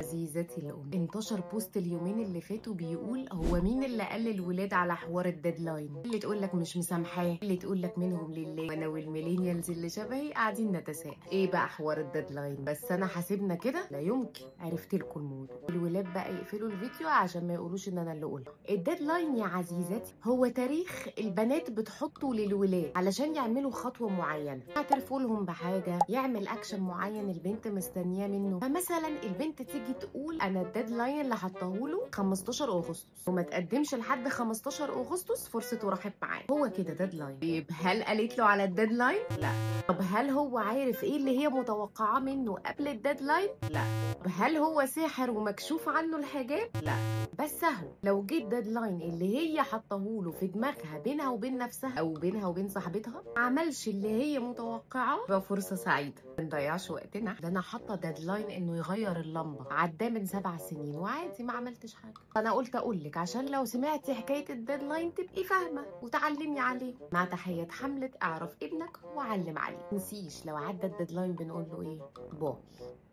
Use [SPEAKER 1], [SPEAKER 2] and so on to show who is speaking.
[SPEAKER 1] عزيزتي الأم، انتشر post اليومين اللي فاتوا بيقول هو مين اللي قال للولاد على حوار ال deadline؟ اللي تقول لك مش مسامحاه، اللي تقول لك منهم لله. وانا وال millennials اللي شبهي قاعدين نتساءل ايه بقى حوار ال deadline؟ بس انا حاسبنا كده لا يمكن. عرفت لكم الموضوع. الولاد بقى يقفلوا الفيديو عشان ما يقولوش ان انا اللي قلته. ال deadline يا عزيزتي هو تاريخ البنات بتحطه للولاد علشان يعملوا خطوة معينة، يعترفوا لهم بحاجة، يعمل اكشن معين البنت مستنياه منه. فمثلا البنت تيجي تقول انا ال deadline اللي حطاهوله 15 اغسطس وما تقدمش لحد 15 اغسطس فرصته راحت معاه. هو كده deadline. طيب هل قالت له على ال deadline؟ لا. طب هل هو عارف ايه اللي هي متوقعاه منه قبل ال deadline؟ لا. طب هل هو ساحر ومكشوف عنه الحجاب؟ لا. بس اهو لو جه ال deadline اللي هي حطاهوله في دماغها بينها وبين نفسها او بينها وبين صاحبتها عملش اللي هي متوقعاه، يبقى فرصة سعيدة. ما نضيعش وقتنا. ده انا حاطه deadline انه يغير اللمبة، عداه من 7 سنين وعادي ما عملتش حاجة. فانا قلت اقول لك عشان لو سمعتي حكاية ال deadline تبقي فاهمه وتعلمي عليه. مع تحيات حمله اعرف ابنك وعلم عليه. ما تنسيش لو عدى ال deadline بنقول له ايه؟ bye.